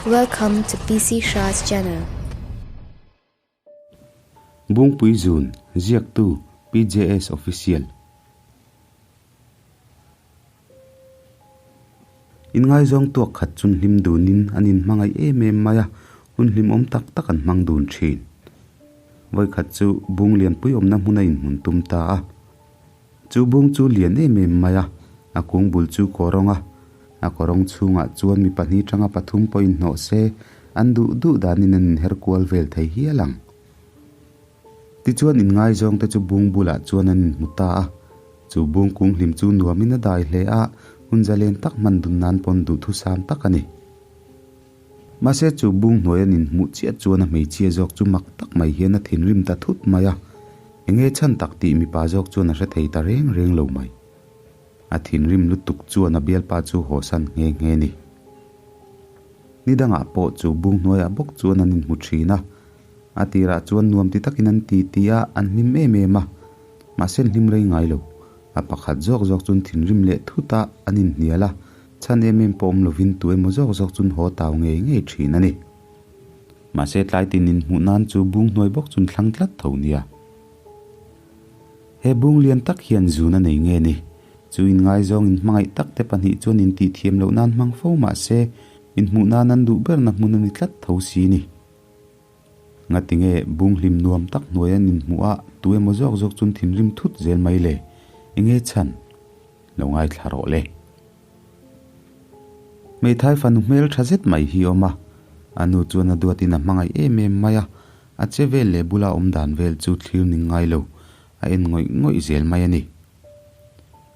Welcome to PC Shah's channel. Bungpui Zun, Ziaktu, PJS Official. Inngaizawng tuak khat chun hlim dunin an inhmangaih em em mai a, hun hlimawm tak tak an hmang dun thin. Vawikhat chu bung lianpui awmna hmun a inhmun tum ta a. Chu bung chu lian em em mai a, a kung bul chu kawrawng a, a kawrawng chhungah chuan mi pahnih tanga pathum pawh inhnawh se, an duh duh danin an inher kual vel thei hial ang. Tichuan inngaizawng te chu bung bulah chuan an inhmu ta a, chu bung kung hlim chu nuamin a dai hle a, hun zalen tak hman dun nan pawn duhthusam tak a ni. Mahse chu bung hnuai an inhmuh chiah chuan a hmeichhia zawk chu mak tak mai hian a thinrim ta thut mai a, enge chhan tak tih mipa zawk chuan a hre thei ta reng reng lo mai. A thinrim lutuk chuan a bialpa chu hawsan nghe nghe ni. Ni dangah pawh chu bung hnuaiah bawk chuan an inhmu thin a, a tirah chuan nuam ti takin an ti ti a, an hlim em em a, mahse an hlim rei ngai lo. A pakhat zawk zawk chuan thinrim leh thut a, an inhnial a, Chhan em em pawh awm lovin tu emaw zawk zawk chun haw tau ngei ngei thin a ni. Mahse tlai tin inhmuh nan chu bung hnuai bawk chun thlang tlat tho nia. He bung lian tak hian zun a nei nge ni? Chu inngaizawng inhmangaih tak te pahnih chuan intih thiam loh nan hmang fo mahse inhmuh nan an duh berna hmun a ni tlat tho si ni. Ngatinge bung hlim nuam tak hnuai an inhmuh a tu emaw zawk zawk chun thinrim thut zel mai le? Enge chhan? Lo ngaithla rawh le. Hmeithai fanu hmel tha zet mai hi awm a, a nu chuan a duatin a hmangaih em em mai a, a che vel leh bula awm dan vel chu thlir ning ngai lo, a en ngawih ngawih zel mai a ni.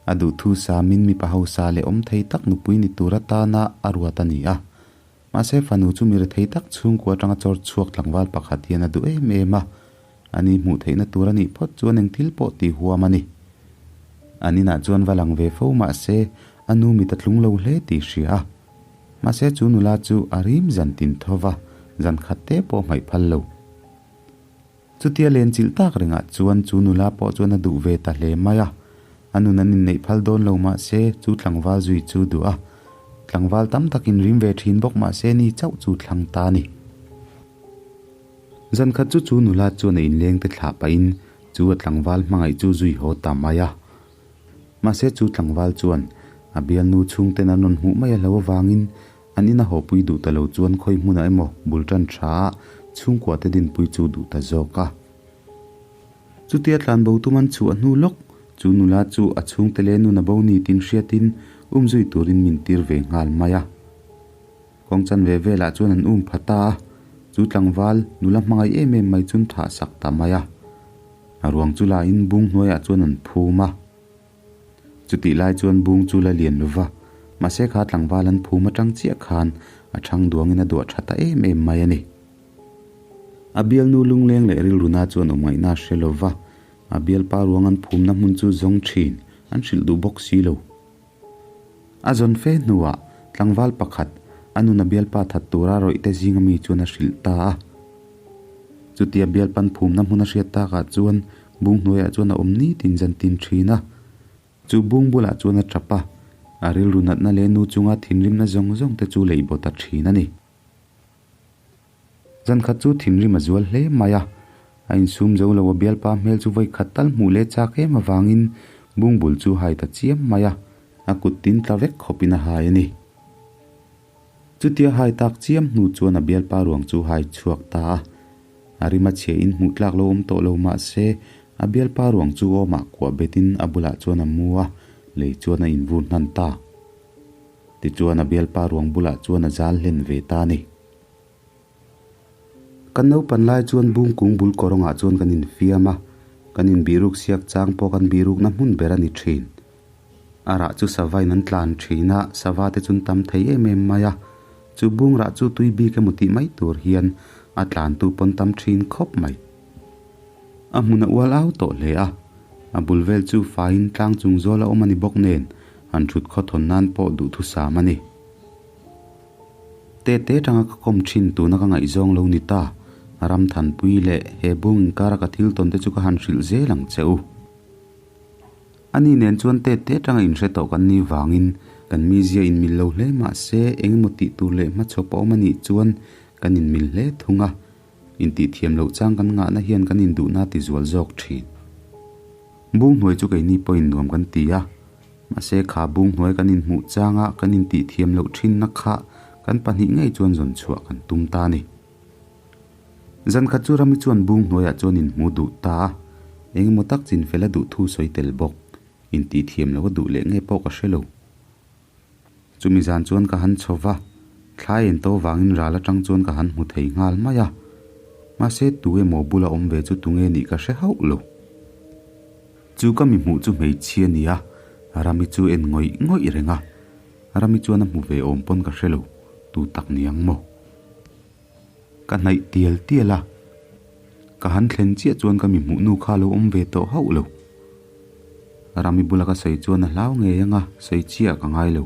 A duhthu samin mipa hausa leh awm thei tak nupui ni tur atana a ruat a ni a, mahse fanu chu mi rethei tak chhungkua atanga chawr chhuak tlangval pakhat hian a duh em em a, ani hmuh theihna tur a nih phawt chuan eng thil pawh tih huam a ni. An inah chuan va lang ve fo mahse a nu mit a tlung lo hle tih hria a. Mahse chu nula chu a rim zan tin tho va, zan khat te pawh hmaih phal lo. Chutia len chilh tak rengah chuan chu nula pawh chuan a duh ve ta hle mai a. A nun an inneih phal dawn lo mahse chu tlangval zui chu duh a. Tlangval tam takin rim ve thin bawk mahse ni chauh chu thlang ta a ni. Zan khat chu chu nula chuan a inleng te thlah pahin chu a tlangval hmangaih chu zui haw ta mai a. Mahse chu tlangval chuan a bialnu chhungten an rawn hmuh mai a hlo avangin an ina hawpui duh ta lo chuan khawi hmunah emaw bul tan tha a chhungkua te dinpui chu duh ta zawk a. Chutia tlanbo tum an chhuah hnu lawk chu nula chu a chhungte leh nun a bo ni tin hriatin umzui turin min tir ve nghal mai a. Kawng chan ve velah chuan an um pha ta a, chu tlangval nula hmangaih em em mai chun thah sak ta mai a. A ruang chu lain bung hnuaiah chuan an phum a. Chutih lai chuan bung chu la lian lo va, mahse kha tlangval an phum atang chiah khan a thang duangin a duah tha ta em em mai a ni. A bialnu lungleng leh rilruna chuan awmngaihna a hre lo va, a bialpa ruang an phumna hmun chu zawng thin an hrilh duh bawk si lo. A zawn fe hnuah tlangval pakhat a nuna bialpa that tura rawih te zinga mi chuan a hrilh ta a. Chutia bialpan phumna hmun a hriat takah chuan bung hnuaiah chuan a awm nitin zan tin thin a. Chu bung bulah chuan a tap a, a rilru natna leh nu chunga thinrimna zawng zawng te chu lei bawt a thin a ni. Zan khat chu thinrim a zual hle mai a, a insum zo lo a bialpa hmel chu vawi khat tal hmuh leh chak em avangin bungbul chu hai ta chiam mai a, a kut tin tla vek khawpin a hai a ni. Chutia hai tak chiam hnu chuan a bialpa ruang chu hai chhuak ta a, a rim a chhia in hmuh tlak lo awm tawh lo mah se a bialpa ruang chu awmah kuah betin a bulah chuan a mu a, lei chuan a invur hnan ta. Tichuan a bialpa ruang bulah chuan a zal hlen ve ta a ni. Kan naupan lai chuan bungkung bul kawrawngah chuan kan infiam a, kan inbihruk siak chang pawh kan bihrukna hmun ber a ni thin. A rah chu savain an tlan thin a, sava te chun tam thei em em mai a, chu bung rah chu tui bik emaw tih mai tur hian a tlantu pawn tam thin khawp mai. A hmun a ual au tawh hle a, a bul vel chu faiin tlang chung zawl a awm a ni bawk nen han thut khawthawn nan pawh duhthusam a ni. Te te tanga ka kawm thin tuna ka ngaihzawng lo ni ta, ram thanpui leh he bung inkara ka thil tawn te chu ka han hrilh zel ang che u. Ani nen chuan te te tanga inhre tawh kan ni vangin Kan mizia inmil lo hle mah se engemaw tih tur leh hmachhawp a awm a nih chuan kan inmil hle thung a, intihthiam loh chang kan ngahna hian kan induhna a tizual zawk thin. Bunghnuai chu keini pawhin nuam kan ti a, mahse kha bunghnuai kan inhmuh changa kan intihthiam loh thinna kha kan pahnih ngei chuan zawn chhuah kan tum ta a ni. Zan khat chu Rami chuan bunghnuaiah chuan inhmu duh ta a, engemaw tak chinfel a duh thu sawi tel bawk. Intihthiam loh a duh leh nge pawh ka hre lo. Chumi zan chuan ka han chho va, thla en to vangin ral atang chuan ka han hmu thei nghal mai a. Mahse tu emaw bula awm ve chu tunge nih ka hre hauh lo. Chu ka mi hmuh chu hmeichhia a ni a, Rami chu en ngawih ngawih reng a. Rami chuan a hmu ve awm pawn ka hre lo, tu tak ni ang maw? Ka hnaih tial tial a, ka han thlen chiah chuan ka mi hmuh nu kha lo awm ve tawh hauh lo. Rami bula ka sawi chuan a hlau ngei anga sawi chiah ka ngai lo.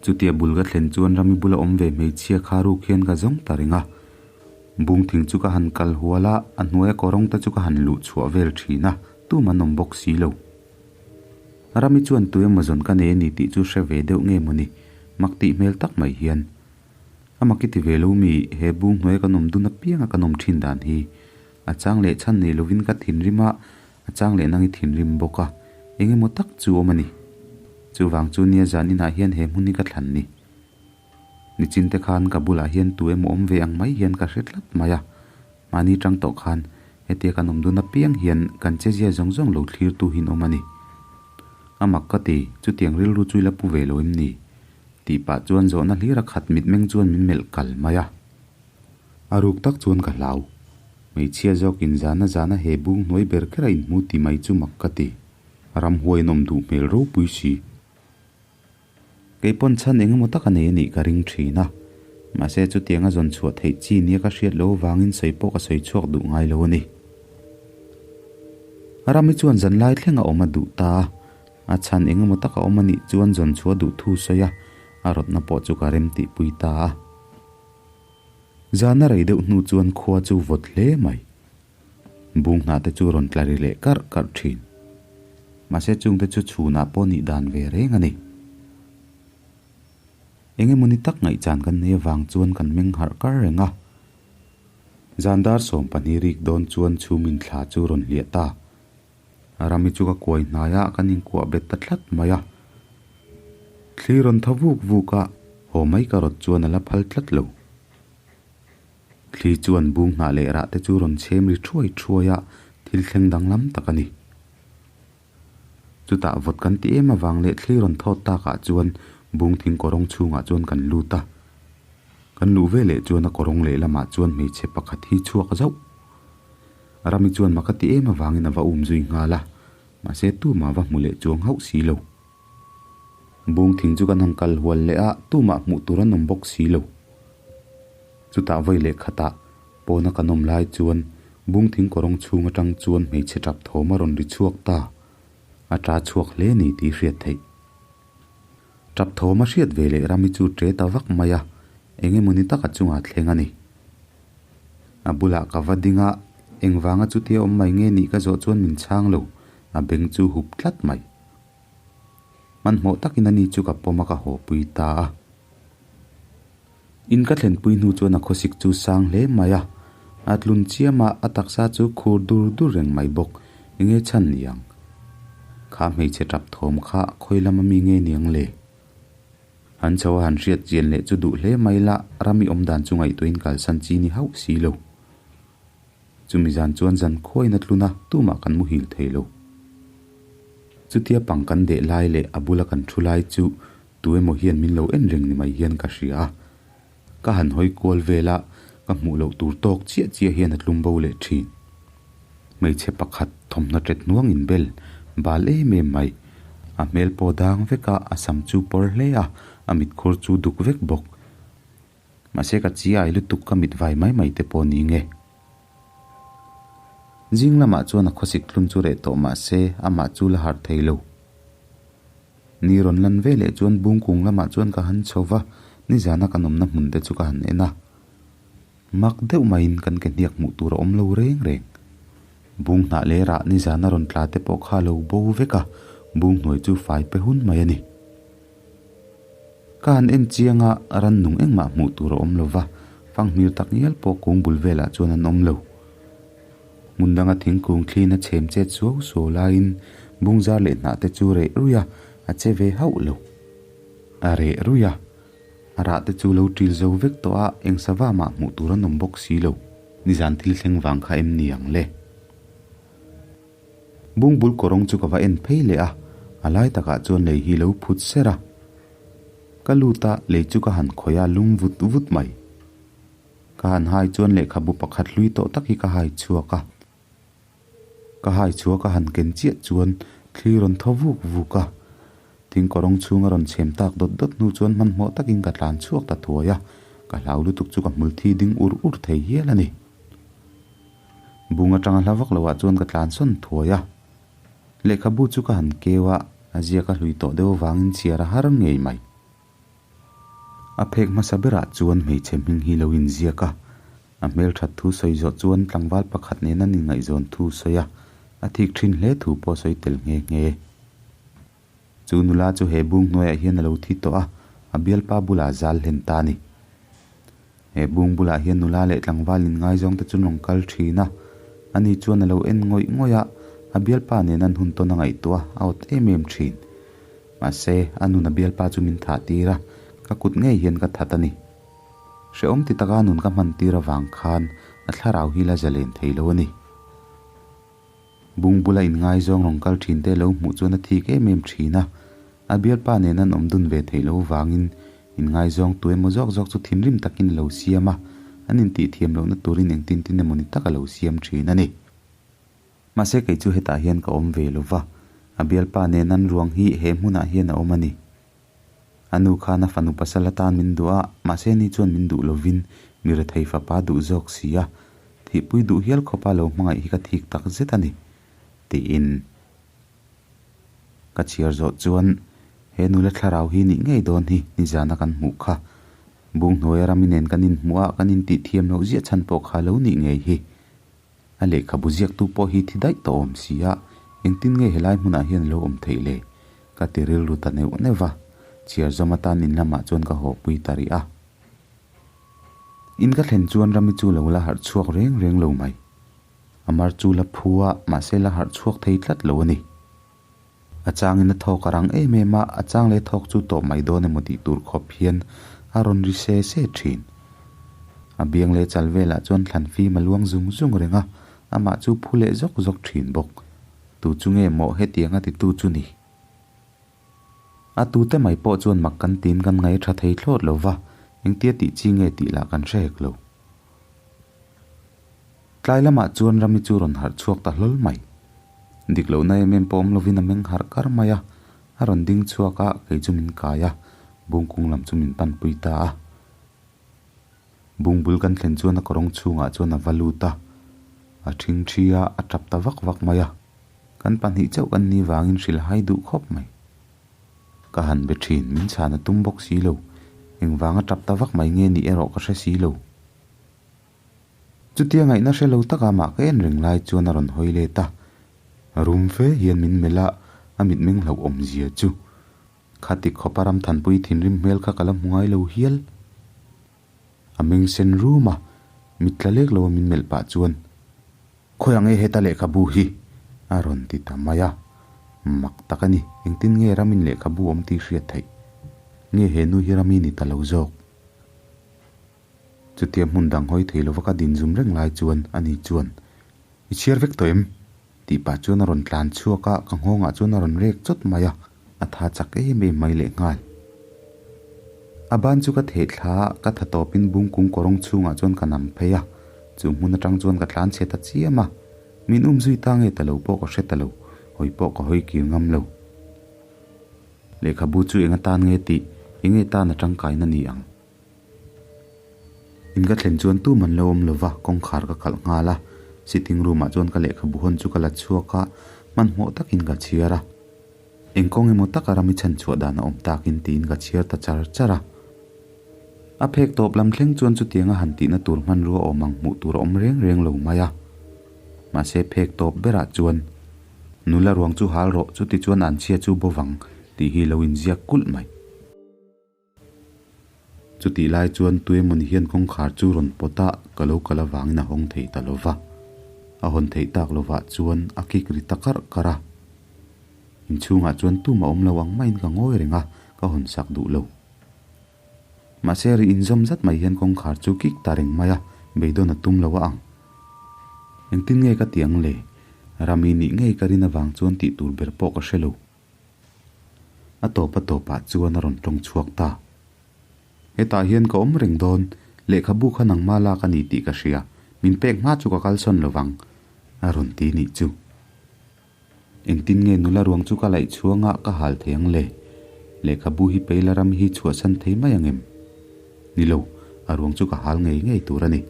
Chutia bul ka thlen chuan Rami bula awm ve hmeichhia kha ruk hian ka zawng ta reng a. Bung thing chu ka han kal hual a, a hnuaia kawrawng te chu ka han luh chhuah vel thin a, tum an awm bawk si lo. Rami chuan tu emaw zawn ka nei a ni tih chu hre ve deuh nge mawni, mak tih hmel tak mai hian. A mak i ti ve lo mi, he bung hnuaia kan awm dun apianga kan awm thin dan hi. A chang leh chhan nei lovin ka thinrim a, a chang leh nang i thinrim bawk a, eng emaw tak chu awm a ni. Chuvang chu nia zan inah hian he hmun hi ka thlan ni. Nichin te khan ka bulah hian tu emaw awm ve ang mai hian ka hre tlat mai a, mahni tang tawh khan hetia kan awm dun apiang hian kan chezia zawng zawng lo thlir tu hin awm a ni. A mak ka ti, chutiang rilru chu i la pu ve lo em ni? Tih pah chuan zawhna hlir a khat mitmeng chuan min melh kal mai a. A ruk tak chuan ka hlau. Hmeichhia zawkin zana zana he bung hnuai ber kher a inhmu ti mai chu mak ka ti. Ramhuai an awm duh hmel ropui si. Kei pawn chhan eng emaw tak a nei a nih ka ring thin a. Mahse chutianga zawn chhuah theih chi nia ka hriat loh avangin sawi pawh ka sawi chhuak duh ngai lo a ni. Rami chuan zanlai thleng a awm a duh ta a. A chhan eng emaw tak a awm a nih chuan zawn chhuah duh thu sawi a, a rawtna pawh chu ka rem tihpui ta a. Zana rei deuh hnu chuan khua chu vawt hle mai. Bung hnah te chu rawn tla ri leh karh karh thin. Mahse chungte chu chhunah pawh nih dan ve reng a ni. Eng emaw ni tak ngaihchan kan nei avang chuan kan meng harh kar reng a. Zan dar 12 rik dawn chuan chhumin thla chu rawn hliah ta. Rami chu ka kuai hnai a, kan inkuah bet ta tlat mai a. Thli rawn tha vuk vuk a, haw mai ka rawt chuan a la phal tlat lo. Thli chuan bung hnah leh rah te chu rawn chhem ri thuai thuai a, thil thleng danglam tak a ni. Chutah vawt kan ti em avang leh thli rawn thawt takah chuan bung thing kawrawng chhungah chuan kan lut a. Kan luh ve leh chuan a kawrawng lehlamah chuan hmeichhe pakhat hi chhuak zauh. Rami chuan mak a ti em avangin a va um zui nghal a, mahse tumah va hmu leh chuang hauh si lo. Bung thing chu kan han kal hual leh a, tumah hmuh tur an awm bawk si lo. Chutah vawi leh khatah pawna kan awm lai chuan bung thing kawrawng chhung atang chuan hmeichhe tap thawm a rawn ri chhuak ta. A ta chhuak hle ni tih hriat theih. Tap thawm a hriat ve leh Rami chu ṭe ta vak mai a, eng emawni taka chungah thleng a ni. A bulah ka va ding a, engvanga chutia awm mai nge nih ka zawh chuan min chhang lo, a beng chu hup tlat mai. Hmanhmawh takin ani chu ka pawm a ka haw pui ta a. In ka thlenpui hnu chuan a khawsik chu sang hle mai a, a tlun chiam a, a taksa chu khur dur dur reng mai bawk, enge chhan ni ang? Kha hmeichhe tap thawm kha khawi lama mi nge niang le? An chho a han hriat chian leh chu duh hle mai la, ram i awm dan chu ngaihtuahin kalsan chi ni hauh si lo. Chumi zan chuan zan khuain a tlun a, tumah kan muhil thei lo. Chutia pang kan deh lai leh a bula kan thu lai chu tu emaw hian min lo en reng ni mai hian ka hria a. Ka han hawi kual vel a, ka hmuh loh tur tawk chiah chiah hian a tlum bo leh thin. Hmeichhe pakhat thawmhnaw ṭet hnuang inbel bal em em mai. A hmel pawh dang vek a, a sam chu pawr hle a, a mitkhur chu duk vek bawk. Mahse ka chi ai lutuk ka mit vai mai mai te pawh ni nge. Zing lamah chuan a khawsik thlum chu reh tawh mahse amah chu la harh thei lo. Ni rawn lan ve leh chuan bungkung lamah chuan ka han chho va, nizana kan awmna hmun te chu ka han en a. Mak deuh maiin kan ke hniak hmuh tur a awm lo reng reng. Bung hnah leh rah nizana rawn tla te pawh kha a lo bo vek a, Bung hnuai chu fai pe hun mai a ni. Ka han en chiang a, rannung engmah hmuh tur a awm lo va, fanghmir tak ngial pawh kung bul velah chuan an awm lo. Hmun danga thingkung thliin a chhem chet suau suau laiin bung zar leh hnah te chu reh ruih a, a che ve hauh lo. A reh ruih a, a rah te chu lo ṭil zo vek tawh a, eng sava mah hmuh tur an awm bawk si lo. Nizan thil thleng vang kha em ni ang le? Bungbul kawrawng chu ka va en phei leh a, a lai takah chuan lei hi lo phut ser a. Ka lut a, lei chu ka han khawih a, lum vut vut mai. Ka han hai chuan lehkhabu pakhat hlui tawh tak hi ka hai chhuak a. Ka hai chhuak a han ken chiah chuan thli rawn thaw vuk vuk a. Thing kawrawng chhung a rawn chhem tak dawt dawt hnu chuan hmanhmawh takin ka tlan chhuak ta thuai a, ka hlau lutuk chu ka hmul thi ding ur ur thei hial a ni. Bung atanga hla vak loah chuan ka tlan sawn thuai a. Lehkhabu chu ka han keu a, a ziak a hlui tawh deuh avangin chhiar a har ngei mai. A phek hmasa berah chuan hmeichhe hming hi lo inziak a, a hmelthat thu sawi zawh chuan tlangval pakhat nen an inngaihzawn thu sawi a, a thik thin hle thu pawh sawi tel nghe nghe. Chu nula chu he bung hnuaiah hian a lo thi tawh a, a bialpa bulah zal hlen ta a ni. He bung bulah hian nula leh tlangval inngaizawng te chu an rawn kal thin a, ani chuan a lo en ngawih ngawih a, a bialpa nen an hun tawn a ngaihtuah a, a awt em em thin. Mahse, a nun a bialpa chu min thah tir a, ka kut ngei hian ka that a ni. Hrehawm ti taka nun ka hman tir avang khan a thlarau hi la zalen thei lo a ni. Bung bula inngaizawng rawn kal thin te lo hmuh chuan a thik em em thin a, a bialpa nen an awm dun ve theih loh vangin inngaizawng tu emaw zawk zawk chu thinrim takin a lo siam a, an intih thiam lohna turin engtin tin emaw ni tak a lo siam thin a ni. Mahse kei chu hetah hian ka awm ve lo va, a bialpa nen an ruang hi he hmunah hian a awm a ni. A nu khan a fanu pasal atan min duh a, mahse ni chuan min duh lovin mi rethei fapa duh zawk si a, thihpui duh hial khawpa lo hmangaih hi ka thik tak zet a ni, tiin ka chhiar zawh chuan he nula thlarau hi nih ngei dawn hi nizana kan hmuh kha. Bunghnuaia rami nen kan inhmuh a, kan intih thiam loh ziah chhan pawh kha lo nih ngei hi. A lehkhabu ziaktu pawh hi thi daih tawh awm si a, engtin nge helai hmunah hian a lo awm theih le? Ka ti rilru ta neuh neuh va, chhiar zawm atan in lamah chuan ka hawhpui ta rih a. In ka thlen chuan Rami chu lo la harh chhuak reng reng lo mai. A mar chu la phu a, mahse la harh chhuak thei tlat lo a ni. A changin a thawk a rang em em a, a chang leh thawk chu tawh mai dawn emaw tih tur khawp hian a rawn ri se se thin. A biang leh chal velah chuan thlan fim a luang zung zung reng a, amah chu phu leh zawk zawk thin bawk. Tu chu nge mawh hetiang a titu chu ni? A tute mai pawh chuan mak kan tiin kan ngaih tha thei thlawt lo va, engtia tih chi nge tih lah kan hre hek lo. Tlai lamah chuan Rami chu rawn harh chhuak ta hlawl mai. Dik lohna em em pawh awm lovin a meng harh kar mai a, a rawn ding chhuak a, kei chu min kai a, bungkung lam chu min panpui ta a. Bungbul kan thlen chuan a kawrawng chhungah chuan a va lut a, a ṭhing ṭhi a, a ṭap ta vak vak mai a. Kan pahnih chauh kan nih vangin hrilh hai duh khawp mai. Ka han be ṭhin, min chhan a tum bawk si lo. Engvanga ṭap ta vak mai nge nih erawh ka hre si lo. Chutia ngaihna hre lo taka mah ka en reng lai chuan a rawn hawi let a, rum fe hian min melh a, a mitmeng hlauhawm zia chu. Khati khawpa Ramthanpui thinrim hmel kha ka la hmu ngai lo hial. A meng sen rum a, mit tla lek lo a min melh pah chuan, Khawi ang e heta lehkhabu hi? a rawn ti ta mai a. Mak tak a ni, engtin nge ramin lehkhabu awm tih hriat theih? Nge he nu hi rami ni ta lo zawk? Chutia hmun dang hawi thei lova ka din zum reng lai chuan ani chuan, I chhiar vek tawh em? tih pah chuan a rawn tlan chhuak a, ka nghawngah chuan a rawn rek chawt mai a, a tha chak em em mai leh nghal. A ban chu ka theh thla a, ka tha tawpin bungkung kawrawng chhungah chuan ka nam phei a, chu hmun atang chuan ka tlan chhe ta chiam a, min um zui ta nge ta lo pawh ka hre ta lo, hawi pawh ka hawi kir ngam lo. Lehkhabu chu eng atan nge tih, enge tan a tangkaina ni ang? In ka thlen chuan tu man lo awm lova kawngkhar ka kalh nghal a, sitting room ah chuan ka lehkhabu hawn chu ka la chhuak a, hmanhmawh takin ka chhiar a. Eng kawng emaw taka ram i chhan chhuah dan a awm takin tiin ka chhiar ta char char a. A phek tawp lam thleng chuan chutianga han tihna tur hmanrua awm ang hmuh tur a awm reng reng lo mai a. Mahse phek tawp berah chuan. Nula ruang chu hal rawh, chuti chuan an chhia chu bo vang, tih hi lo inziak kulh mai. Chutih lai chuan tuemawni hian kawngkhar chu rawn pawt a, ka lo kal avangin a hawng thei ta lo va. A hawn theih tak lovah chuan a kik ri ta karh karh a. Inchhungah chuan tumah awm lo ang maiin ka ngawi reng a, ka hawn sak duh lo. Mahse ri inzawm zat mai hian kawngkhar chu kik ta reng mai a, beidawn a tum lo a ang. Engtin nge ka ti ang le? Rami nih ngei ka rin avang chuan tih tur ber pawh ka hre lo. A tawp a tawpah chuan a rawn tawng chhuak ta. Hetah hian ka awm reng dawn, lehkhabu kha nangmah lak a ni tih ka hria, min pek hma chu ka kalsawn lo vang, a rawn ti nih chu. Engtin nge nula ruang chu ka laih chhuanga ka hal thei ang le? Lehkhabu hi peila ram hi chhuahsan thei mai ang em? Ni lo, a ruang chu ka hal ngei ngei tur a ni.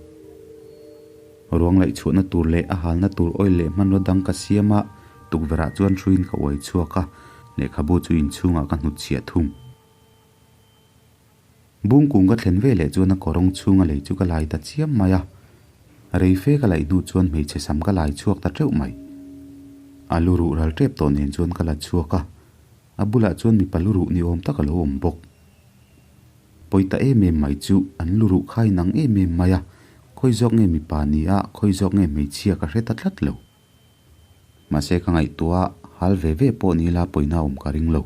Ruang laih chhuahna tur leh a halna tur oil leh hmanraw dang ka siam a, tukverhah chuan hruiin ka uai chhuak a, lehkhabu chu inchhungah ka hnutchhiah thung. Bungkung ka thlen ve leh chuan a kawrawng chhunga lei chu ka lai ta chiam mai a, rei fe ka laih hnu chuan hmeichhe sam ka lai chhuak ta teuh mai. A lu ruh ral tep tawh nen chuan ka la chhuak a, a bulah chuan mipa lu ruh ni awm tak a lo awm bawk. Pawi ta em em mai chu an lu ruh kha inang em em mai a, khawi zawk nge mipa ni a, khawi zawk nge hmeichhia ka hre ta tlat lo. Mahse ka ngaihtuah a, hal ve ve pawh ni ila pawina awm ka ring lo.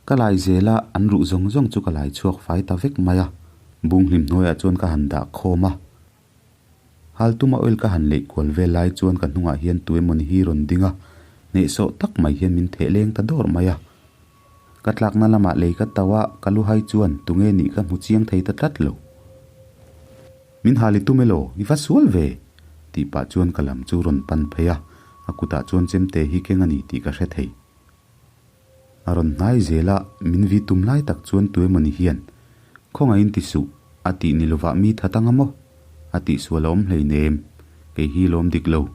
Ka lai zel a, an ruh zawng zawng chu ka lai chhuak fai ta vek mai a. Bung hlim hnuaiah chuan ka han dah khawm a. Haltuma oil ka han leih kual vel lai chuan ka hnungah hian tu emawni hi rawn ding a, hnehsawh tak mai hian min theh leng ta dawr mai a. Ka tlakna lamah lei ka tauh a, ka lu hai chuan tunge nih ka hmu chiang thei ta tlat lo. Min hal i tum elaw? I va sual ve! tih pah chuan ka lam chu rawn pan phei a, a kutah chuan chemte hi keng a ni tih ka hre thei. A rawn hnai zel a, min vi tum lai tak chuan tuemawni hian, Khawngaihin ti suh, a tih ni lovah mi that anga maw? A tih sual a awm hleinem, kei hi lawm dik lo,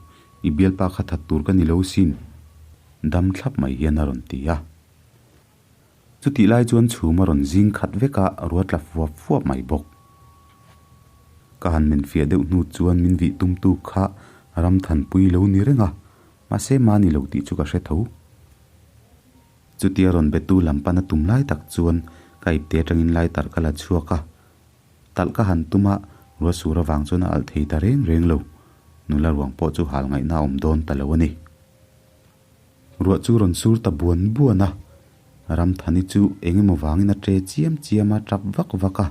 i bialpa kha that tur ka ni lo sin, dam thlap mai hian a rawn ti a. Chutih lai chuan chhum a rawn zing khat vek a, ruat tla fuap fuap mai bawk. Ka han men fiah deuh hnu chuan min vih tumtu kha Ramthanpui lo ni reng a, Mahse mahni lo tih chu ka hre tho. Chutia rawn betu lam pana tum lai tak chuan ka ipte atangin lighter ka la chhuak a. Talh ka han tum a, ruah sur avang chuan a alh thei ta reng reng lo. Nula ruang pawh chu hal ngaihna a awm dawn ta lo a ni. Ruah chu rawn sur ta buan buan a. Ramthani chu eng emaw vangin a ṭe chiam chiam a, ṭap vak vak a.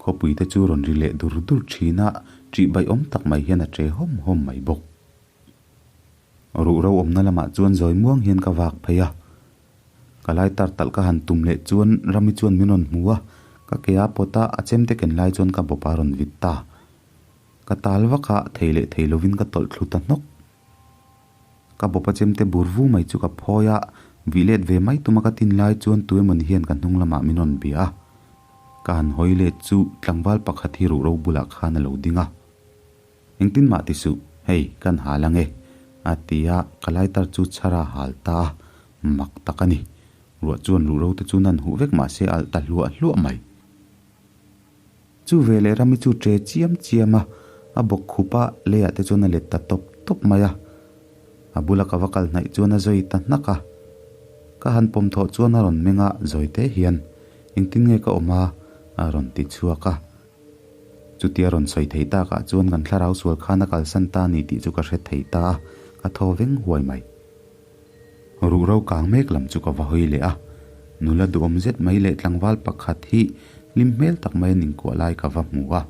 Khawpui te chu rawn ri leh dur dur thin a, ṭih baih awm tak mai hian a ṭe hawm hawm mai bawk. Ruh ro awmna lamah chuan zawi muang hian ka vak phei a. Ka lai tar talh ka han tum leh chuan Rami chuan min rawn hmu a, ka ke a pawt a, a chemte ken lai chuan ka bawp a rawn vit ta. Ka tal vak a, thei leh thei lovin ka tawlh thlu ta hnawk. Ka bawp a chemte bur vu mai chu ka phawi a, vih let ve mai tuma ka tin lai chuan tu emawni hian ka hnung lamah min rawn bia a. Ka han hawi let chu tlangval pakhat hi ruh ro bulah khan a lo ding a. Engtin mah ti suh, hei, kan hal ang e, a ti a, ka lighter chu chhar a hal ta a, mak tak a ni. Ruah chuan ruh ro te chu nan huh vek mah se a alh ta hluah hluah mai. Chu veleh Rami chu ṭe chiam chiam a, a bawk khup a, leiah te chuan a let ta tawp tawp mai a. A bula ka va kal hnaih chuan a zawi ta hnak a. Ka han pawm thawh chuan a rawn meng a, zawi te hian, Engtin nge ka awm a? a rawn ti chhuak a. Chutia rawn sawi thei takah chuan kan thlarau sual khan a kalsan ta ni tih chu ka hre thei ta a, ka thaw veng huai mai. Ruh ro kang mek lam chu ka va hawi leh a, nula duhawm zet mai leh tlangval pakhat hi hlim hmel tak mai an inkuah lai ka va hmu a.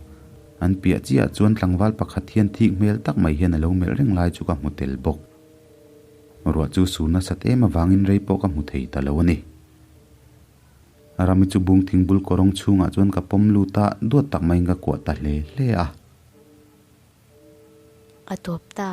An piah chiahah chuan tlangval pakhat hian thik hmel tak mai hian a lo melh reng lai chu ka hmu tel bawk. Ruah chu sur nasat em avangin rei pawh ka hmu thei ta lo a ni. Rami chu bung thingbul kawrawng chhungah chuan ka pawm lut a, duat tak maiin ka kuah ta hle hle a. A tawp ta.